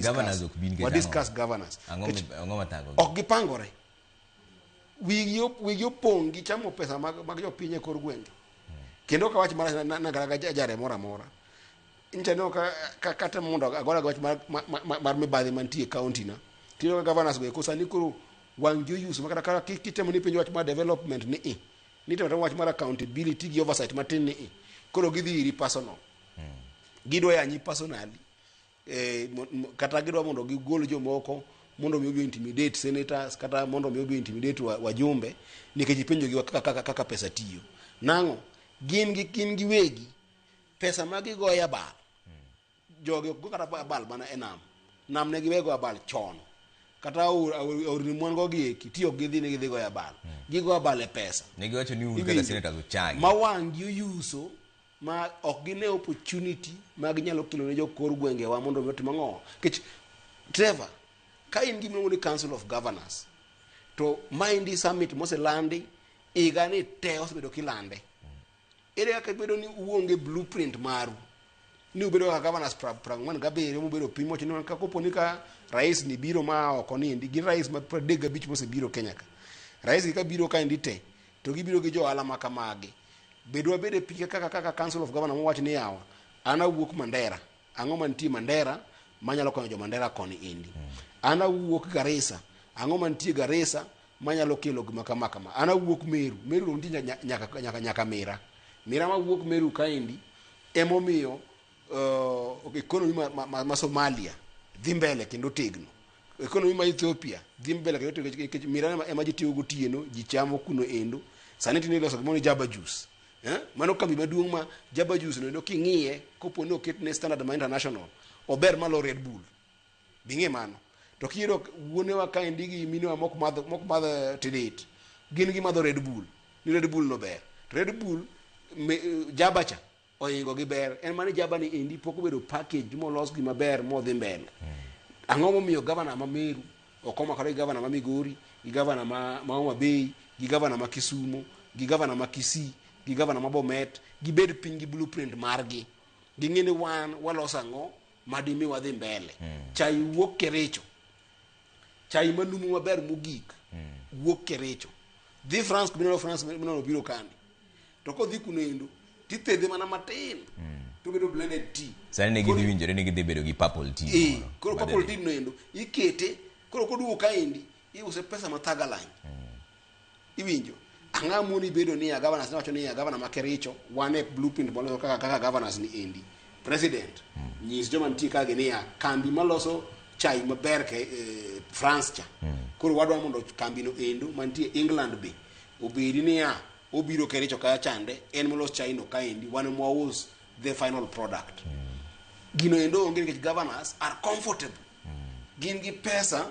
Governors ok bi nikech wa ang'o? discuss governors. Ang'o Nikech ang'o mathago? Ok gipangore. Wigi opong' gi chamo pesa mag jopiny e kor gwenge. Kendo ok awach marach na kata jare moro amora. Nyicha ne ok kata mondo agora wach mar mibadhi mantie e county na. Tiyudo ka governors go eko sani koro wang' gi oyuso makata kata kitemo ni penjo wach mar development ni i. Nitemo temo wach mar accountability gi oversight matin ni i. Koro gidhi iri personal. Gidwa yanyi personally. Kata gidwa mondo gigol jomoko mondo mi obi intimidate senators kata mondo mi obi intimidate wajumbe nikech ipenjo gi kaka pesa tiyo. Nang'o? Gin giwegi pesa ma gigoyo abal. Jogi ok go kata abal mana e nam. Nam ne giwego abal chon. Kata aorni mwan go gi eki, ti ok gidhi ni gidhi goyo abal. Gigo abal e pesa. Ne giwacho ni un kaka Iwinjo? senators uchagi. Ma wang' gi oyuso ma ok gine opportunity ma ginyalo kelo ne jokor gwengewa mondo mi otim ang'o. Nikech Trevor, ka in gi gimiluongo ni Council of Governors, to maendi summit moselandi higa ni te osebedo kilande. Ere kaka bedo ni uonge blueprint maru? Ni ubedo kaka governors 47 mubedo piny mowacho ni ka kopo ni ka rais ni biro ma oko ni endi, gin rais ma 35 mosebiro Kenya ka. Rais gi ka biro ka endi te, to gibiro gi jo ohala ma kamagi. Bedwa bede piny kaka Council of Governors mowach ni yawa, an awuok Mandera. Ang'o mantie Mandera manyalo konyo jo Mandera koni endi? An awuok Garissa. Ang'o mantie Garissa manyalo kelo gima kama kama? An awuok Meru. Meru nitie nyaka Mira. Mira mawuok Meru kaendi emomiyo economy ma Somalia dhi mbele kendo tegno. Economy ma Ethiopia dhi mbele kendo tegno nikech Mira ema ji tiyo gotieno, ji chamo kuno endo. Sani tinde iloso gimoro ni Jamba Juice. Mano kambi maduong' ma Jamba Juice no endo king'iye kopo ni oketne standard ma international, ober malo Red Bull. Bing'e mano. To kiyudo wuonewa kaendi gi minewa mok madh tidit, gin gimadho Red Bull. Ni Red Bull no ber. To Red Bull Jamba cha oingo gi ber. En mana ni Jamba ni endi pok obedo package molos gi maber modhi mbele. Ang'o momiyo governor ma Meru ok omakore gi governor ma Migori, gi governor ma Homa Bay, gi governor ma Kisumo, gi governor ma Kisii, gi governor ma Bomet, gibed piny gi blueprint margi. Ging'e ni wan waloso ang'o madimi wadhi mbele. Chai wuok Kericho. Chai manumu maber mogik wuok Kericho. Dhi France mineno France mineno biro kani. To kodhi kuno endo tithedhe mana matin. To bedo blended tea. Sani ne gidhi winjore ni gidhi bedo gi purple tea. Moro. Koro purple tea no endo ikete koro koduogo kaendi iuse pesa mathagalany. Iwinjo? Ang'o moni bedo ni ya governors ne wacho ni ya governor ma Kericho wan e blueprint moloso kaka governors ni endi. President nyis joma nitie ka gi niya kambi maloso chai maber ke France cha. Koro wadwa mondo kambi no endo mantie England be obedi niya obiro Kericho ka chande en molos chai no kaendi wan ema waus the final product. Gino endo onge nikech governors are comfortable. Gin gi pesa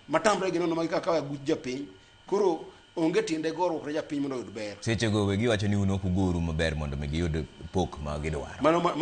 matamre gi nono ma gikawo aguch japiny. Koro onge tiende goruok ne japiny mondo oyud ber. Sechego wegi wacho ni un ok ugoru maber mondo mi giyud pok ma gidwaro. Mano